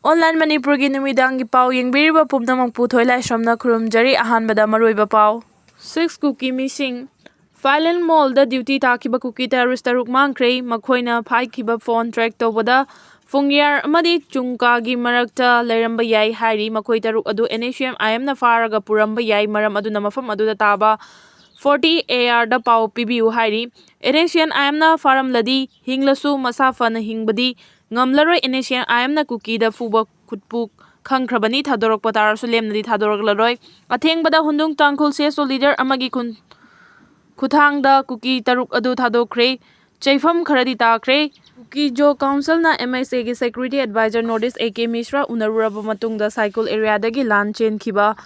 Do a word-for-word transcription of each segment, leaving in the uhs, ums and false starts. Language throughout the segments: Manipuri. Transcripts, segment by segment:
Online ꯃꯅꯤꯄꯨꯔꯒꯤ ꯅꯨꯃꯤꯗꯥꯡꯒꯤ ꯄꯥꯎ ꯌꯦꯡꯕꯤꯔꯤꯕ ꯄꯨꯝꯅꯃꯛꯄꯨ ꯊꯣꯏꯂꯥꯏꯁ꯭ꯔꯝꯅ ꯈꯨꯔꯨꯝꯖꯔꯤ꯫ ꯑꯍꯥꯟꯕꯗ ꯃꯔꯨꯑꯣꯏꯕ ꯄꯥꯎ꯫ Six ꯀꯨꯀꯤ ꯃꯤꯁꯤꯡ꯫ File and Mall the duty ꯇꯥꯈꯤꯕ ꯀꯨꯀꯤ terrorist ꯇꯔꯨꯛ ꯃꯥꯡꯈ꯭ꯔꯦ꯫ ꯃꯈꯣꯏꯅ ꯐꯥꯏꯈꯤꯕ phone track ꯇꯧꯕꯗ ꯐꯨꯡꯌꯥꯔ ꯑꯃꯗꯤ ꯆꯨꯡꯀꯥꯒꯤ ꯃꯔꯛꯇ ꯂꯩꯔꯝꯕ ꯌꯥꯏ ꯍꯥꯏꯔꯤ꯫ ꯃꯈꯣꯏ ꯇꯔꯨꯛ ꯑꯗꯨ NSCN IM ꯅ ꯐꯥꯔꯒ ꯄꯨꯔꯝꯕ ꯌꯥꯏ꯫ ꯃꯔꯝ ꯑꯗꯨꯅ ꯃꯐꯝ ꯑꯗꯨꯗ ꯇꯥꯕ forty AR ꯗ ꯄꯥꯎ ꯄꯤꯕꯤꯌꯨ ꯍꯥꯏꯔꯤ꯫ NSCN IM ꯅ ꯐꯥꯔꯝꯂꯗꯤ ꯍꯤꯡꯂꯁꯨ ꯃꯁꯥ ꯐꯅ ꯍꯤꯡꯕꯗꯤ ꯉꯝꯂꯔꯣꯏ꯫ NSCN IM ꯅ ꯀꯨꯀꯤꯗ ꯐꯨꯕ ꯈꯨꯠꯄꯨ ꯈꯪꯈ꯭ꯔꯕꯅꯤ꯫ ꯊꯥꯗꯣꯔꯛꯄ ꯇꯥꯔꯁꯨ ꯂꯦꯝꯅꯗꯤ ꯊꯥꯗꯣꯔꯛꯂꯔꯣꯏ꯫ ꯑꯊꯦꯡꯕꯗ ꯍꯨꯟꯗꯨꯡ ꯇꯥꯡꯈꯨꯜ CSO leader ꯑꯃꯒꯤ ꯈꯨꯟ-, ꯈꯨꯠꯊꯥꯡꯗ ꯀꯨꯀꯤ ꯇꯔꯨꯛ ꯑꯗꯨ ꯊꯥꯗꯣꯛꯈ꯭ꯔꯦ꯫ ꯆꯩꯐꯝ ꯈꯔꯗꯤ ꯇꯥꯈ꯭ꯔꯦ꯫ ꯀꯨꯀꯤ ꯖꯣ council ꯅ MHA ꯒꯤ security advisor North East AK ꯃꯤꯁ꯭ꯔꯥ ꯎꯅꯔꯨꯔꯕ ꯃꯇꯨꯡꯗ ꯁꯥꯏꯀꯨꯜ area ꯗꯒꯤ ꯂꯥꯟ ꯆꯦꯟꯈꯤꯕ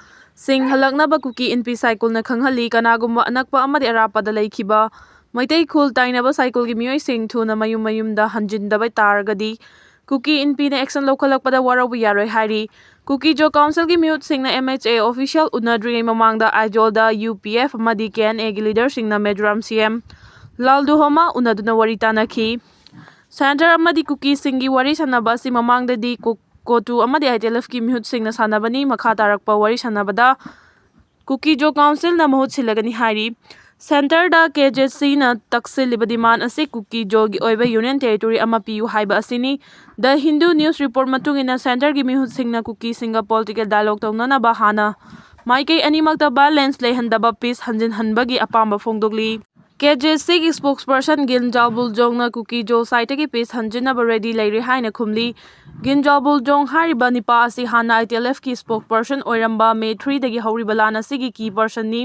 ꯁꯤꯡ ꯍꯜꯂꯛꯅꯕ ꯀꯨꯀꯤ ꯏꯟꯄꯤ ꯁꯥꯏꯀꯨꯜꯅ ꯈꯪꯍꯜꯂꯤ꯫ ꯀꯅꯥꯒꯨꯝꯕ ꯑꯅꯛꯄ ꯑꯃꯗꯤ ꯑꯔꯥꯞꯄꯗ ꯂꯩꯈꯤꯕ ꯃꯩꯇꯩ ꯈꯨꯜ ꯇꯥꯏꯅꯕ ꯁꯥꯏꯀꯨꯜꯒꯤ ꯃꯤꯑꯣꯏꯁꯤꯡ ꯊꯨꯅ ꯃꯌꯨꯝ ꯃꯌꯨꯝꯗ ꯍꯟꯖꯤꯟꯗꯕ ꯇꯥꯔꯒꯗꯤ ꯀꯨꯀꯤ ꯏꯟꯄꯤꯅ action ꯂꯧꯈꯠꯂꯛꯄꯗ ꯋꯥꯔꯧꯕ ꯌꯥꯔꯣꯏ ꯍꯥꯏꯔꯤ꯫ ꯀꯨꯀꯤ ꯖꯣ council ꯒꯤ ꯃꯤꯍꯨꯠꯁꯤꯡꯅ MHA official ꯎꯅꯗ꯭ꯔꯤꯉꯩ ꯃꯃꯥꯡꯗ ꯑꯥꯏꯖꯣꯜꯗ UPF ꯑꯃꯗꯤ KNA ꯒꯤ leader ꯁꯤꯡꯅ ꯃꯤꯖꯣꯔꯥꯝ CM ꯂꯥꯜꯗꯨꯍꯣꯃꯥ ꯎꯅꯗꯨꯅ ꯋꯥꯔꯤ ꯇꯥꯅꯈꯤ꯫ Centre ꯑꯃꯗꯤ ꯀꯨꯀꯤꯁꯤꯡꯒꯤ ꯋꯥꯔꯤ ꯁꯥꯟꯅꯕ ꯑꯁꯤ ꯃꯃꯥꯡꯗꯗꯤ ꯀꯣ-, ꯀꯣꯇꯨ ꯑꯃꯗꯤ ITLF ꯀꯤ ꯃꯤꯍꯨꯠꯁꯤꯡꯅ ꯁꯥꯟꯅꯕꯅꯤ꯫ ꯃꯈꯥ ꯇꯥꯔꯛꯄ ꯋꯥꯔꯤ ꯁꯥꯟꯅꯕꯗ ꯀꯨꯀꯤ ꯖꯣ council ꯅ ꯃꯍꯨꯠ ꯁꯤꯜꯂꯒꯅꯤ ꯍꯥꯏꯔꯤ꯫ Centre ꯗ KJC ꯅ ꯇꯛꯁꯤꯜꯂꯤꯕ demand ꯑꯁꯤ ꯀꯨꯀꯤ ꯖꯣꯒꯤ ꯑꯣꯏꯕ union territory ꯑꯃ ꯄꯤꯌꯨ ꯍꯥꯏꯕ ꯑꯁꯤꯅꯤ꯫ The Hindu news report ꯃꯇꯨꯡ ꯏꯟꯅ Centre ꯒꯤ ꯃꯤꯍꯨꯠꯁꯤꯡꯅ ꯀꯨꯀꯤꯁꯤꯡꯒ political dialogue ꯇꯧꯅꯅꯕ ꯍꯥꯟꯅ ꯃꯥꯏꯀꯩ ꯑꯅꯤꯃꯛꯇ violence ꯂꯩꯍꯟꯗꯕ peace ꯍꯟꯖꯤꯟꯍꯟꯕꯒꯤ ꯑꯄꯥꯝꯕ ꯐꯣꯡꯗꯣꯛꯂꯤ꯫ KJC ꯒꯤ spokesperson ꯒꯤꯟ ꯖꯥꯎꯕꯨꯜꯖꯣꯡꯅ ꯀꯨꯀꯤ ꯖꯣ side ꯇꯒꯤ peace ꯍꯟꯖꯤꯟꯅꯕ ready ꯂꯩꯔꯦ ꯍꯥꯏꯅ ꯈꯨꯝꯂꯤ꯫ ꯒꯤꯟ ꯖꯥꯎꯕꯨꯜꯖꯣꯡ ꯍꯥꯏꯔꯤꯕ ꯅꯤꯄꯥ ꯑꯁꯤ ꯍꯥꯟꯅ ITLF ꯀꯤ spokesperson ꯑꯣꯏꯔꯝꯕ May three ꯗꯒꯤ ꯍꯧꯔꯤꯕ ꯂꯥꯟ ꯑꯁꯤꯒꯤ key person ꯅꯤ꯫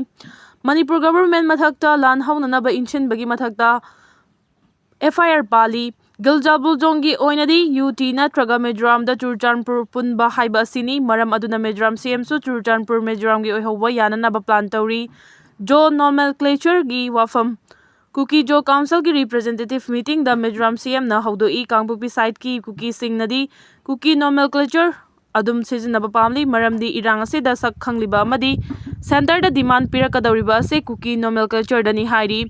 ꯃꯅꯤꯄꯨꯔ government ꯃꯊꯛꯇ ꯂꯥꯟ ꯍꯧꯅꯅꯕ ꯏꯟꯁꯤꯟꯕꯒꯤ ꯃꯊꯛꯇ FIR ꯄꯥꯜꯂꯤ꯫ ꯒꯤꯟ ꯖꯥꯎꯕꯨꯜꯖꯣꯡꯒꯤ ꯑꯣꯏꯅꯗꯤ UT ꯅꯠꯇ꯭ꯔꯒ ꯃꯤꯖꯣꯔꯥꯝꯗ ꯆꯨꯔꯆꯥꯟꯄꯨꯔ ꯄꯨꯟꯕ ꯍꯥꯏꯕ ꯑꯁꯤꯅꯤ꯫ ꯃꯔꯝ ꯑꯗꯨꯅ ꯃꯤꯖꯣꯔꯥꯝ CM ꯁꯨ ꯆꯨꯔꯆꯥꯟꯄꯨꯔ ꯃꯤꯖꯣꯔꯥꯝꯒꯤ ꯑꯣꯏꯍꯧꯕ ꯌꯥꯅꯅꯕ plan ꯇꯧꯔꯤ꯫ ꯖꯣ nomenclature ꯒꯤ ꯋꯥꯐꯝ꯫ ꯀꯨꯀꯤ ꯖꯣ council ꯒꯤ representative meeting ꯗ ꯃꯤꯖꯣꯔꯥꯝ CM ꯅ ꯍꯧꯗꯣꯛꯏ꯫ ꯀꯥꯡꯄꯣꯛꯄꯤ side ꯀꯤ ꯀꯨꯀꯤꯁꯤꯡꯅꯗꯤ ꯀꯨꯀꯤ nomenclature ꯑꯗꯨꯝ ꯁꯤꯖꯤꯟꯅꯕ ꯄꯥꯝꯂꯤ, ꯃꯔꯝꯗꯤ ꯏꯔꯥꯡ ꯑꯁꯤꯗ ꯁꯛ ꯈꯪꯂꯤꯕ ꯑꯃꯗꯤ Centre ꯗ demand ꯄꯤꯔꯛꯀꯗꯧꯔꯤꯕ ꯑꯁꯤ ꯀꯨꯀꯤ nomenclature ꯗꯅꯤ ꯍꯥꯏꯔꯤ꯫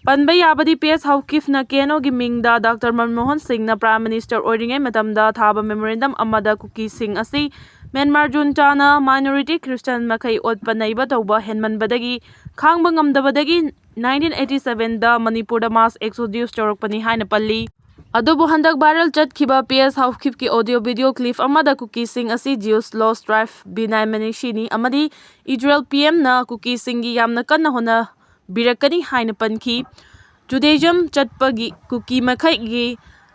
ꯄꯟꯕ ꯌꯥꯕꯗꯤ, ꯄꯤ ꯑꯦꯁ ꯍꯥꯎꯀꯤꯞꯅ ꯀꯦ ꯑꯦꯟ ꯑꯣꯒꯤ ꯃꯤꯡꯗ ꯗꯥꯛꯇꯔ ꯃꯟꯃꯣꯍꯟ ꯁꯤꯡꯅ Prime Minister ꯑꯣꯏꯔꯤꯉꯩ ꯃꯇꯝꯗ ꯊꯥꯕ memorandum ꯑꯃꯗ ꯀꯨꯀꯤꯁꯤꯡ ꯑꯁꯤ ꯃ꯭ꯌꯥꯟꯃꯥꯔ ꯖꯨꯟꯇꯥꯅ minority Christian ꯃꯈꯩ ꯑꯣꯠꯄ ꯅꯩꯕ ꯇꯧꯕ ꯍꯦꯟꯃꯟꯕꯗꯒꯤ ꯈꯥꯡꯕ ꯉꯝꯗꯕꯗꯒꯤ nineteen eighty sevenꯗ ꯃꯅꯤꯄꯨꯔꯗ mass exodus ꯇꯧꯔꯛꯄꯅꯤ ꯍꯥꯏꯅ ꯄꯜꯂꯤ꯫ ꯑꯗꯨꯕꯨ ꯍꯟꯗꯛ viral ꯆꯠꯈꯤꯕ ꯄꯤ ꯑꯦꯁ ꯍꯥꯎꯀꯤꯞꯀꯤ audio video clip ꯑꯃꯗ ꯀꯨꯀꯤꯁꯤꯡ ꯑꯁꯤ Jews lost tribe B'nai Menasheꯅꯤ ꯑꯃꯗꯤ ꯏꯖꯔꯦꯜ ꯄꯤ ꯑꯦꯝꯅ ꯀꯨꯀꯤꯁꯤꯡꯒꯤ ꯌꯥꯝꯅ ꯀꯟꯅ ꯍꯣꯠꯅꯕꯤꯔꯛꯀꯅꯤ ꯍꯥꯏꯅ ꯄꯟꯈꯤ꯫ Judaism ꯆꯠꯄꯒꯤ ꯀꯨꯀꯤ ꯃꯈꯩꯒꯤ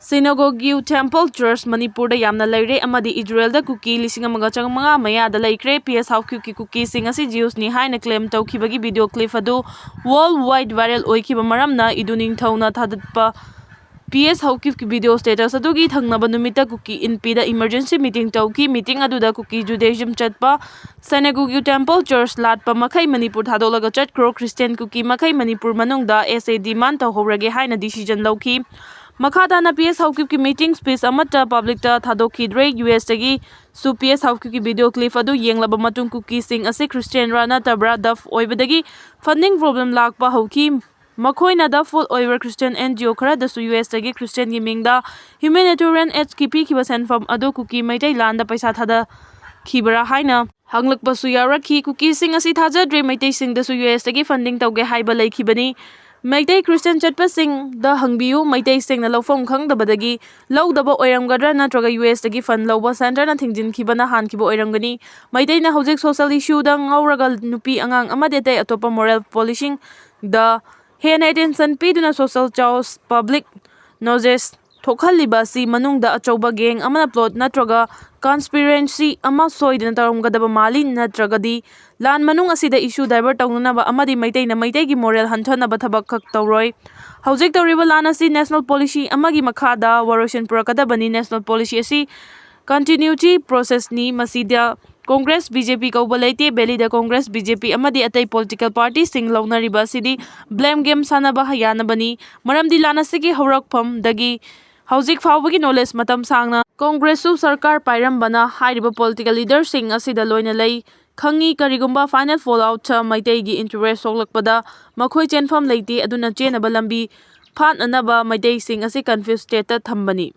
synagogue, temple, church ꯃꯅꯤꯄꯨꯔꯗ ꯌꯥꯝꯅ ꯂꯩꯔꯦ ꯑꯃꯗꯤ ꯏꯖꯔꯦꯜꯗ ꯀꯨꯀꯤ ꯂꯤꯁꯤꯡ ꯑꯃꯒ ꯆꯥꯝꯃꯉꯥ ꯃꯌꯥꯗ ꯂꯩꯈ꯭ꯔꯦ꯫ ꯄꯤ ꯑꯦꯁ ꯍꯥꯎꯀꯤꯞꯀꯤ ꯀꯨꯀꯤꯁꯤꯡ ꯑꯁꯤ Jewsꯅꯤ ꯍꯥꯏꯅ claim ꯇꯧꯈꯤꯕꯒꯤ video clip ꯑꯗꯨ world wide viral ꯑꯣꯏꯈꯤꯕ ꯃꯔꯝꯅ ꯏꯗꯨ ꯅꯤꯡꯊꯧꯅ ꯊꯥꯗꯠꯄ ꯄꯤ ꯑꯦꯁ ꯍꯥꯎꯀꯤꯞꯀꯤ video status ꯑꯗꯨꯒꯤ ꯊꯪꯅꯕ ꯅꯨꯃꯤꯠꯇ ꯀꯨꯀꯤ ꯏꯟꯄꯤꯗ emergency meeting ꯇꯧꯈꯤ꯫ Meeting ꯑꯗꯨꯗ ꯀꯨꯀꯤ Judaism ꯆꯠꯄ, synagogue, temple, church ꯂꯥꯠꯄ ꯃꯈꯩ ꯃꯅꯤꯄꯨꯔ ꯊꯥꯗꯣꯛꯂꯒ ꯆꯠꯈ꯭ꯔꯣ, Christian ꯀꯨꯀꯤ ꯃꯈꯩ ꯃꯅꯤꯄꯨꯔ ꯃꯅꯨꯡꯗ S A demand ꯇꯧꯍꯧꯔꯒꯦ ꯍꯥꯏꯅ decision ꯂꯧꯈꯤ꯫ ꯃꯈꯥ ꯇꯥꯅ ꯄꯤ ꯑꯦꯁ ꯍꯥꯎꯀꯤꯞꯀꯤ meeting speech ꯑꯃꯠꯇ publicꯇ ꯊꯥꯗꯣꯛꯈꯤꯗ꯭ꯔꯦ꯫ ꯌꯨ ꯑꯦꯁꯇꯒꯤꯁꯨ ꯄꯤ ꯑꯦꯁ ꯍꯥꯎꯀꯤꯞꯀꯤ video clip ꯑꯗꯨ ꯌꯦꯡꯂꯕ ꯃꯇꯨꯡ ꯀꯨꯀꯤꯁꯤꯡ ꯑꯁꯤ Christianꯔꯥ ꯅꯠꯇꯕ꯭ꯔꯥ doubt ꯑꯣꯏꯕꯗꯒꯤ funding problem ꯂꯥꯛꯄ ꯍꯧꯈꯤ꯫ ꯃꯈꯣꯏꯅ doubtful ꯑꯣꯏꯕ Christian N G O ꯈꯔꯗꯁꯨ ꯌꯨ ꯑꯦꯁꯇꯒꯤ Christianꯒꯤ ꯃꯤꯡꯗ humanitarian aidꯀꯤ ꯄꯤꯈꯤꯕ ꯁꯦꯟꯐꯝ ꯑꯗꯨ ꯀꯨꯀꯤ ꯃꯩꯇꯩ ꯂꯥꯟꯗ ꯄꯩꯁꯥ ꯊꯥꯗꯈꯤꯕ꯭ꯔꯥ ꯍꯥꯏꯅ ꯍꯪꯂꯛꯄꯁꯨ ꯌꯥꯎꯔꯛꯈꯤ꯫ ꯀꯨꯀꯤꯁꯤꯡ ꯑꯁꯤ ꯊꯥꯖꯗ꯭ꯔꯦ, ꯃꯩꯇꯩꯁꯤꯡꯗꯁꯨ ꯌꯨ ꯑꯦꯁꯇꯒꯤ funding ꯇꯧꯒꯦ ꯍꯥꯏꯕ ꯂꯩꯈꯤꯕꯅꯤ꯫ ꯃꯩꯇꯩ Christian ꯆꯠꯄꯁꯤꯡꯗ ꯍꯪꯕꯤꯌꯨ, ꯃꯩꯇꯩꯁꯤꯡꯅ ꯂꯧꯐꯝ ꯈꯪꯗꯕꯗꯒꯤ ꯂꯧꯗꯕ ꯑꯣꯏꯔꯝꯒꯗ꯭ꯔꯥ ꯅꯠꯇ꯭ꯔꯒ ꯌꯨ ꯑꯦꯁꯇꯒꯤ fund ꯂꯧꯕ centreꯅ ꯊꯤꯡꯖꯤꯟꯈꯤꯕꯅ ꯍꯥꯟꯈꯤꯕ ꯑꯣꯏꯔꯝꯒꯅꯤ꯫ ꯃꯩꯇꯩꯅ ꯍꯧꯖꯤꯛ social issueꯗ ꯉꯥꯎꯔꯒ ꯅꯨꯄꯤ ꯑꯉꯥꯡ ꯑꯃꯗꯤ ꯑꯇꯩ ꯑꯇꯣꯞꯄ moral policingꯗ ꯍꯦꯟꯅ attention ꯄꯤꯗꯨꯅ social chaos, public noise ꯊꯣꯛꯍꯜꯂꯤꯕ ꯑꯁꯤ ꯃꯅꯨꯡꯗ ꯑꯆꯧꯕ gang ꯑꯃꯅ plot ꯅꯠꯇ꯭ꯔꯒ conspiracy ꯑꯃ ꯁꯣꯏꯗꯅ ꯇꯧꯔꯝꯒꯗꯕ ꯃꯥꯜꯂꯤ, ꯅꯠꯇ꯭ꯔꯒꯗꯤ ꯂꯥꯟ ꯃꯅꯨꯡ ꯑꯁꯤꯗ issue divert ꯇꯧꯅꯅꯕ ꯑꯃꯗꯤ ꯃꯩꯇꯩꯅ ꯃꯩꯇꯩꯒꯤ moral ꯍꯟꯊꯅꯕ ꯊꯕꯛ ꯈꯛ ꯇꯧꯔꯣꯏ꯫ ꯍꯧꯖꯤꯛ ꯇꯧꯔꯤꯕ ꯂꯥꯟ ꯑꯁꯤ national policy ꯑꯃꯒꯤ ꯃꯈꯥꯗ ꯋꯥꯔꯣꯏꯁꯤꯟ ꯄꯨꯔꯛꯀꯗꯕꯅꯤ꯫ National policy ꯑꯁꯤ continuity processꯅꯤ꯫ ꯃꯁꯤꯗ Congress, B J P ꯀꯧꯕ ꯂꯩꯇꯦ꯫ Valleyꯗ Congress, B J P ꯑꯃꯗꯤ ꯑꯇꯩ political partyꯁꯤꯡ ꯂꯧꯅꯔꯤꯕ ꯑꯁꯤꯗꯤ blame game ꯁꯥꯟꯅꯕ ꯌꯥꯅꯕꯅꯤ꯫ ꯃꯔꯝꯗꯤ ꯂꯥꯟ ꯑꯁꯤꯒꯤ ꯍꯧꯔꯛꯐꯝꯗꯒꯤ ꯍꯧꯖꯤꯛ ꯐꯥꯎꯕꯒꯤ knowledge ꯃꯇꯝ ꯁꯥꯡꯅ Congressꯁꯨ ꯁꯔꯀꯥꯔ ꯄꯥꯏꯔꯝꯕꯅ ꯍꯥꯏꯔꯤꯕ political leaderꯁꯤꯡ ꯑꯁꯤꯗ ꯂꯣꯏꯅ ꯂꯩ꯫ ꯈꯪꯏ꯫ ꯀꯔꯤꯒꯨꯝꯕ final fallout ꯃꯩꯇꯩꯒꯤ interest ꯁꯣꯛꯂꯛꯄꯗ ꯃꯈꯣꯏ ꯆꯦꯟꯐꯝ ꯂꯩꯇꯦ, ꯑꯗꯨꯅ ꯆꯦꯟꯅꯕ ꯂꯝꯕꯤ ꯐꯥꯠꯅꯅꯕ ꯃꯩꯇꯩꯁꯤꯡ ꯑꯁꯤ confused state ꯊꯝꯕꯅꯤ꯫